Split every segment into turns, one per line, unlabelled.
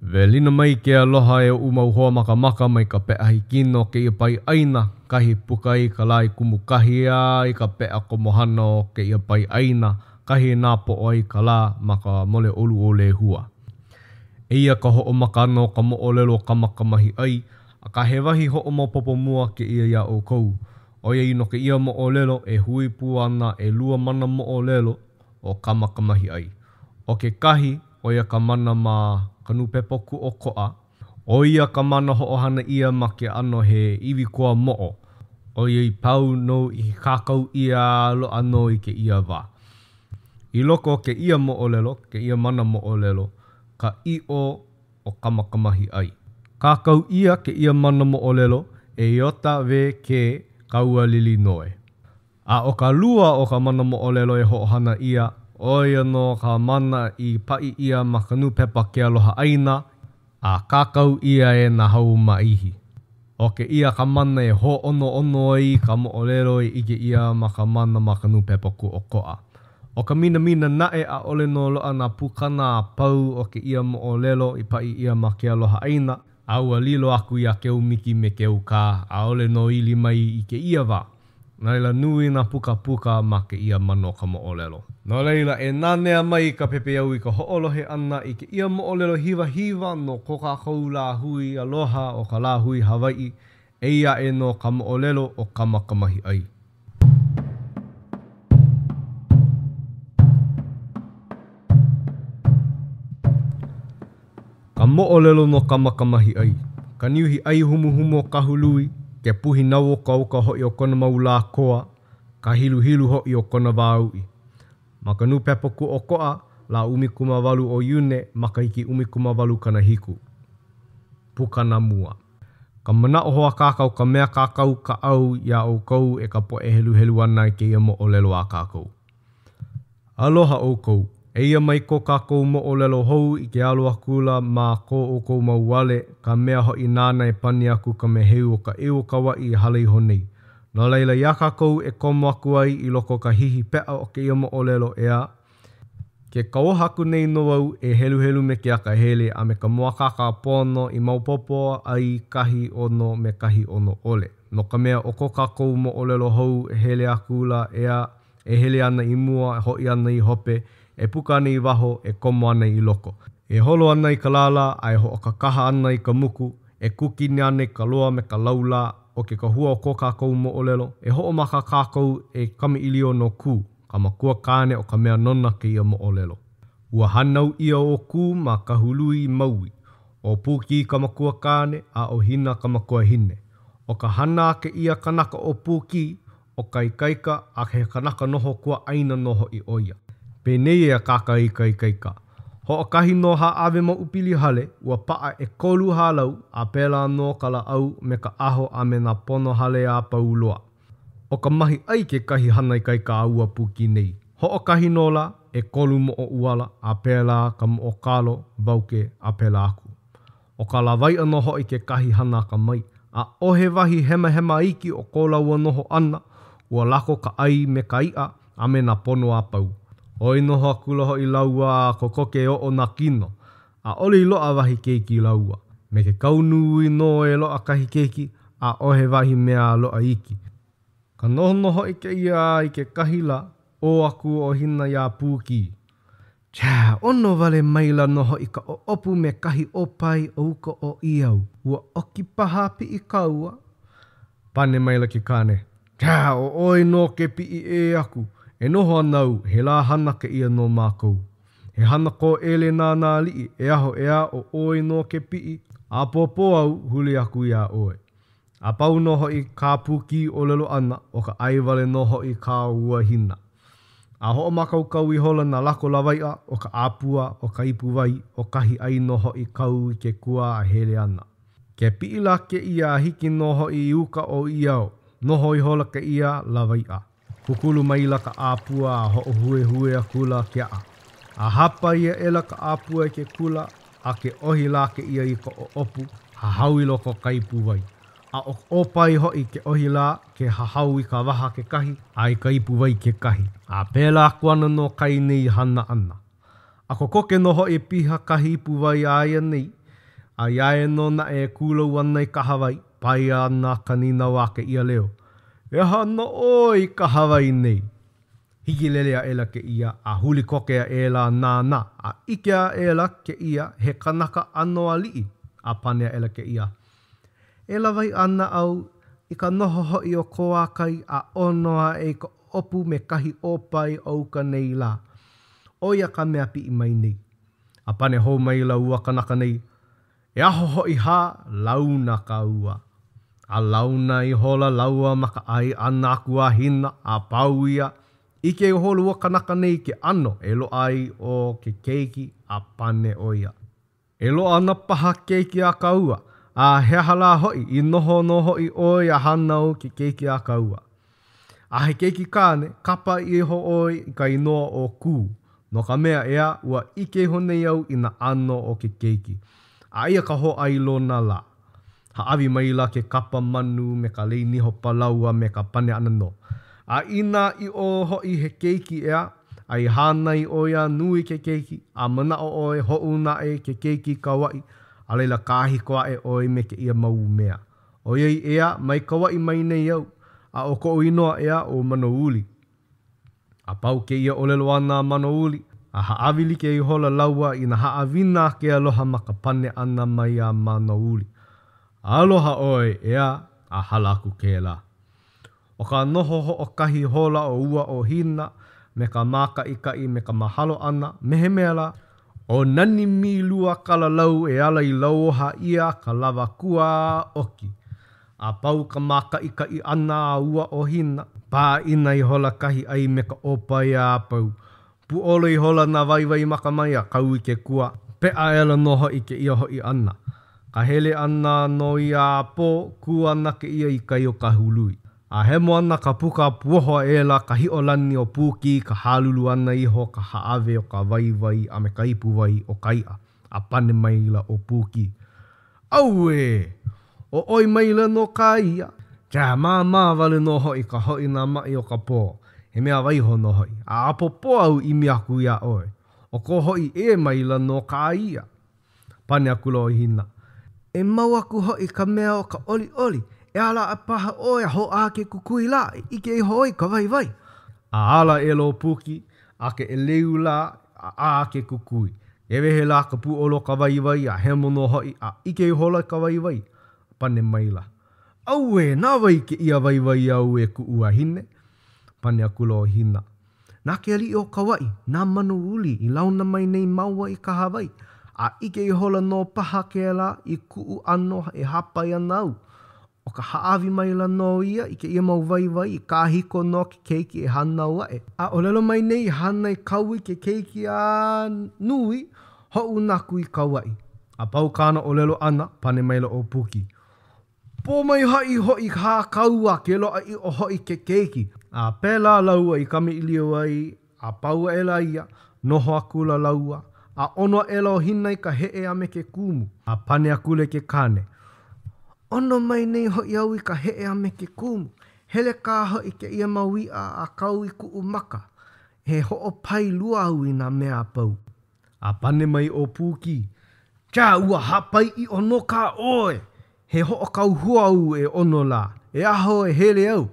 Welina mai ke aloha e oʻu mau hoa makamaka mai ka peʻa hikina o kēia pae ʻāina, kahi e puka ai ka lā i Kumukahi a i ka peʻa komohana o kēia pae ʻāina, kahi e nāpoʻo ai ka lā ma ka mole ʻolu o Lehua. Eia ka hoʻomaka ʻana o ka moʻolelo o Kamaakamahiʻai, akā he wahi hoʻomaopopo mua kēia iā ʻoukou, ʻoiai no kēia moʻolelo e hui pū ana ʻelua mana moʻolelo o Kamaakamahiʻai. ʻO kekahi, ʻo ia ka mana ma Ka Nupepa Kuokoa, ʻo ia ka mana hoʻohana ʻia ma ke ʻano he iwikoa moʻo, ʻoiai pau nō i ke kākau ʻia a loaʻa nō i kēia wā. I loko o kēia moʻolelo, kēia mana moʻolelo, ka ʻiʻo o Kamaakamahiʻai. Kākau ʻia kēia mana moʻolelo e JVK Kaualilinoe. A ʻo ka lua o ka mana moʻolelo e hoʻohana ʻia, ʻo ia nō ka mana i paʻi ʻia ma ka nūpepa Ke Aloha ʻAina, a kākau ʻia e Nahau Māihi. ʻO kēia ka mana e hōʻonoʻono ai i ka moʻolelo i ʻike ʻia ma ka mana ma ka nūpepa Kuʻokoʻa. ʻO ka minamina naʻe, ʻaʻole nō loaʻa nā pukana a pau o kēia moʻolelo i paʻi ʻia ma Ke Aloha ʻAina, a ua lilo aku iā Keumiki me Keukā, ʻaʻole nō ili mai i kēia wā. No laila, nui nā pukapuka ma kēia mana o ka moʻolelo. No laila, e nanea mai ka pepeiao i ka hoʻolohe ʻana i kēia moʻolelo hiwahiwa no ko kākou lāhui aloha o ka lāhui Hawaiʻi, eia aʻe nō ka moʻolelo o Kamaakamahiʻai. Ka moʻolelo no Kamaakamahiʻai, ka niuhi ʻai humuhumu o Kahului, ke puhi nauokaoka hoʻi o kona mau lā koa, ka hiluhilu hoʻi o kona wā uʻi. Ma ka nūpepa Kuʻokoʻa, lā 18 o Iune, makahiki 1870. Pukana mua. Ka manaʻo hoa kākau ka mea kākau kaʻau iā ʻoukou e ka poʻe heluhelu ana i kēia moʻolelo a kākou. Aloha ʻoukou. Eia mai ko kākou moʻolelo hou i ke alo akula ma ko ʻoukou mau wale, ka mea hoʻi nāna e pani aku ka meheu o ka ʻeu o Kauaʻi i hala iho nei. No laila, iā kākou e komo aku ai i loko o ka hihi peʻa o kēia moʻolelo, ʻeā, ke kauoha aku nei nō au e heluhelu me ke akahele a me ka mōakāka pono i maopopo ai kahi ʻono me kahi ʻono ʻole. No ka mea, ʻo ko kākou moʻolelo hou e hele akula, ʻeā, E hele ana i mua, e hoʻi ana i hope, e puka ana i waho, e komo ana i loko. E holo ana i ka lālā, a e hoʻokakaha ana i ka muku, e kūkini ana i ka loa me ka laulā, ʻo ke kahua o ko kākou moʻolelo, e hoʻomaka kākou e kamaʻilio no Kū, ka makua kāne o ka mea nona kēia moʻolelo. Ua hānau ʻia ʻo Kū ma Kahului, Maui. ʻO Pūkī ka makua kāne, a ʻo Hina ka makuahine. ʻO ka hana a kēia kanaka ʻo Pūkī, ʻO ka ikaika a he kanaka noho kuaʻāina nō hoʻi ʻo ia. Penei e akāka ai ka ikaika. Hoʻokahi nō hāʻawe mauʻu pili hale, ua paʻa ʻekolu hālau, a pēlā nō ka lāʻau me ka ʻaho a me nā pono hale a pau loa. ʻO ka mahiʻai kekahi hana ikaika a ua Pūkī nei. Hoʻokahi nō lā, ʻekolu moʻo ʻuala, a pēlā ka moʻo kalo, wauke, a pēlā aku. ʻO ka lawaiʻa nō hoʻi kekahi hana akamai. ʻAʻohe wahi hemahema iki o ko lāua noho ʻana, ua lako ka ʻai me ka iʻa a me nā pono a pau. ʻOi noho akula hoʻi lāua a kokoke e oʻo nā kino. ʻAʻole i loaʻa wahi keiki i lāua. Me ke kau nui nō e loaʻa kahi keiki, ʻaʻohe wahi mea a loaʻa iki. Ka noho nō hoʻi kēia a i kekahi lā, ʻō aku ʻo Hina iā Pūkī. Tsā, ʻono wale maila nō hoʻi ka ʻoʻopu me kahi ʻōpae o uka o ʻĪao. Ua ʻoki paha a piʻi ka ua? Pane maila ke kāne. Tsā, ʻo ʻoe nō ke piʻi ʻē aku. E noho ana au, he lā hana kēia no mākou. He hana kōʻele na nā aliʻi, e aho ʻeā ʻo ʻoe nō ke piʻi, ʻapōpō au huli aku iā ʻoe. A pau nō hoʻi kā Pūkī ʻōlelo ʻana, ʻo ka ʻae wale nō hoʻi kā ua Hina. A hoʻomākaukau ihola nā lako lawaiʻa, ʻo ka ʻāpua, ʻo ka ipu wai, ʻo kahi ʻai nō hoʻi kau i ke kua a hele ana. Ke piʻi lā kēia a hiki nō hoʻi i uka o ʻĪao, noho ihola kēia lawaiʻa. Kūkulu maila ka ʻāpua a hoʻohuehue akula ke aʻa. A hāpai aʻela ka ʻāpua i ke kula, a ke ʻohi lā kēia i ka ʻoʻopu, hahau i loko o ka ipu wai. A ʻo ka ʻōpae hoʻi ke ʻohi lā, ke hahau i ka waha kekahi, a i ka ipu wai kekahi. A pēlā aku ana nō kai nei hana ʻana. A kokoke nō hoʻi e piha kahi ipu wai a ia nei. A iā ia nō naʻe e kūlou ana i kahawai, pae ana ka nīnau a kēia leo, E aha ana ʻoe i kahawai nei? Hikilele aʻela kēia, a huli koke aʻela a nānā, a ʻike aʻela kēia he kanaka ʻano aliʻi, a pane aʻela kēia, E lawaiʻa ana au i ka noho hoʻi o Koākai a ʻono aʻe i ka ʻopu me kahi ʻōpae o uka nei lā. ʻO ia ka mea piʻi mai nei. A pane hou maila ua kanaka nei, E aho hoʻi hā, launa kāua. A launa ihola lāua ma ka ʻai ʻana aku a Hina, a pau ia, ʻike ihola ua kanaka nei i ke ʻano e loaʻa ai ʻo ke keiki, a pane ʻo ia. E loaʻa ana paha ke keiki a kāua, a he aha lā hoʻi, i noho nō hoʻi ʻoe a hānau ke keiki a kāua. A he keiki kāne, kapa iho ʻoe i ka inoa ʻo Kū, no ka mea, ʻeā, ua ʻike iho nei au i nā ʻano o ke keiki. A eia ka hōʻailona lā. Hāʻawi maila ke kapa manu me ka lei niho palau a me ka pane ʻana nō. A inā ʻiʻo hoʻi he keiki, ʻeā, a i hānai ʻoe a nui ke keiki, a manaʻo ʻoe hoʻouna aʻe ke keiki i Kauaʻi, a laila kāhiko aʻe ʻoe me kēia mau mea. ʻOiai ʻeā, mai Kauaʻi mai nei au, a ʻo koʻu inoa ʻeā ʻo Manouli. A pau kēia ʻōlelo ʻana a Manouli, a hāʻawi like ihola lāua i nā haʻawina a ke aloha ma ka pane ʻana mai a Manouli. Aloha ʻoe, ʻeā, a hala aku kēlā. ʻO ka noho hoʻokahi ihola o ua ʻo Hina me ka mākaʻikaʻi me ka mahalo ʻana, me he mea lā, ʻo Nanimiluakalalau e ala i lauoha ʻia ka lawa kua a ʻoki. A pau ka mākaʻikaʻi ʻana a ua ʻo Hina, pāʻina ihola kahi ʻai me ka ʻōpae a pau. Pūʻolo ihola nā waiwai makamae a kau i ke kua. Peʻa aʻela nō hoʻi kēia hoʻi ʻana. Ka hele ʻana nō ia a pō, kū ana kēia i kai o Kahului. A hemo ana ka puka a puoho aʻela ka hiʻolani o Pūkī i ka hālulu ʻana iho o ka hāʻawe o ka waiwai a me ka ipu wai o ka iʻa, a pane maila ʻo Pūkī, Auē! ʻO ʻoe maila nō kā ia. Kia māmā wale nō hoʻi ka hoʻi nā maʻi o ka pō, he mea waiho nō hoʻi, a ʻapōpō au ʻimi aku iā ʻoe. ʻO kō hoʻi ʻē maila nō kā ia. Pane akula ʻo Hina. E mau aku hoʻi ka mea o ka ʻoliʻoli, e ala aʻe paha ʻoe a hoʻā ke kukui lā e ʻike iho ai ka waiwai. A ala aʻela ʻo Pūkī, a ke ʻeleu lā, a ʻā ke kukui. E wehe lā ka pūʻolo o ka waiwai a hemo nō hoʻi, a ʻike ihola i ka waiwai, pane maila, Auē, na wai kēia waiwai āu e kuʻu wahine? Pane akula ʻo Hina, Na ke aliʻi o Kauaʻi, na Manouli, i launa mai nei māua i kahawai, a ʻike ihola nō paha kēlā i kuʻu ʻano e hāpai ana au. ʻO ka hāʻawi maila nō ia i kēia mau waiwai i kāhiko no ke keiki e hānau aʻe. A ʻōlelo mai nei i hānai kāua i ke keiki a nui, hoʻouna aku i Kauaʻi. A pau kāna ʻōlelo ʻana, pane maila ʻo Pūkī, Pōmaikaʻi hoʻi hā kāua ke loaʻa ʻiʻo hoʻi ke keiki. A pēlā lāua i kamaʻilio ai, a pau aʻela ia, noho akula lāua, a ʻono aʻela ʻo Hina i ka heʻe a me ke kumu. A pane akula ke kāne, ʻOno mai nei hoʻi au i ka heʻe a me ke kumu. Hele kā hoʻi kēia mau iʻa a kau i kuʻu maka. He hoʻopailua au i nā mea a pau. A pane mai ʻo Pūkī, Kia, ua hāpai ʻiʻo nō kā ʻoe! He hoʻokauhua au e ʻono lā, e aho e hele au!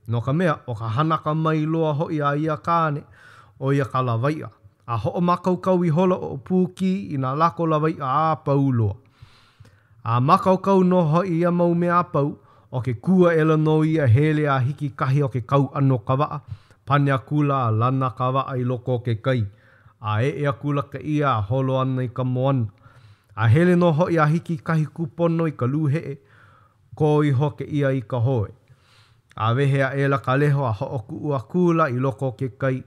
No ka mea, ʻo ka hana akamai loa hoʻi a ia kāne, ʻo ia ka lawaiʻa. A hoʻomākaukau ihola ʻo Pūkī i nā lako lawaiʻa a pau loa. A mākaukau nō hoʻi ia mau mea a pau, ʻo ke kū aʻela nō ia hele a hiki kahi o ke kau ʻana o ka waʻa, pane akula a lana ka waʻa i loko o ke kai, a eʻe akula kēia a holo ana i ka moana. A hele nō hoʻi a hiki kahi kūpono i ka lūheʻe, kō iho kēia i ka hoe. A wehe aʻela ka leho a hoʻokuʻu akula i loko o ke kai,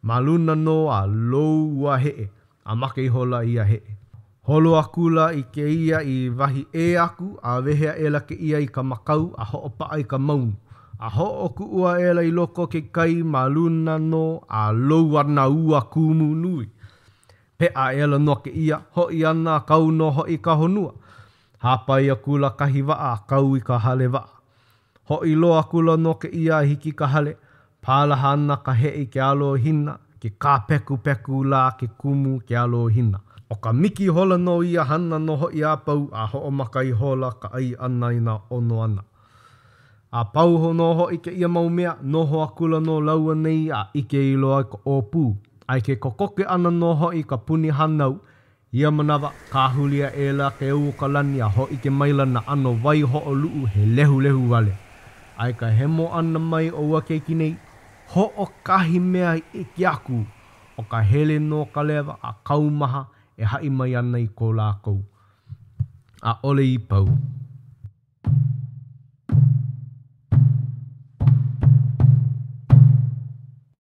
ma luna nō a lou ua heʻe, a make ihola ia heʻe. Holo akula i kēia i wahi ʻē aku, a wehe aʻela kēia i ka makau a hoʻopaʻa i ka maunu. A hoʻokuʻu aʻela i loko o ke kai ma luna nō a lou ana ua kumu nui. Peʻa aʻela nō kēia, hoʻi ana a kau nō hoʻi ka honua. Hāpai akula kahi waʻa a kau i ka hale waʻa. Hoʻi loa akula nō kēia a hiki i ka hale, pālaha ana ka heʻe i ke alo o Hina, ke kāpekupeku lā ke kumu i ke alo o Hina. ʻO ka miki ihola nō ia hana nō hoʻi a pau a hoʻomaka ihola ka ʻai ʻana i nā ʻono āna. A pau nō hoʻi kēia mau mea, noho akula nō lāua nei a ʻike i loa i ka ʻōpū. A i ke kokoke ʻana nō hoʻi i ka puni hānau, ia manawa, kāhuli aʻela ke au o ka lani a hōʻike maila nā ʻano waihoʻoluʻu he lehulehu wale. A i ka hemo ʻana mai o ua keiki nei, hoʻokahi mea i ʻike aku, ʻo ka hele nō ka lewa a kaumaha e haʻi mai ana i ko lākou. ʻAʻole i pau.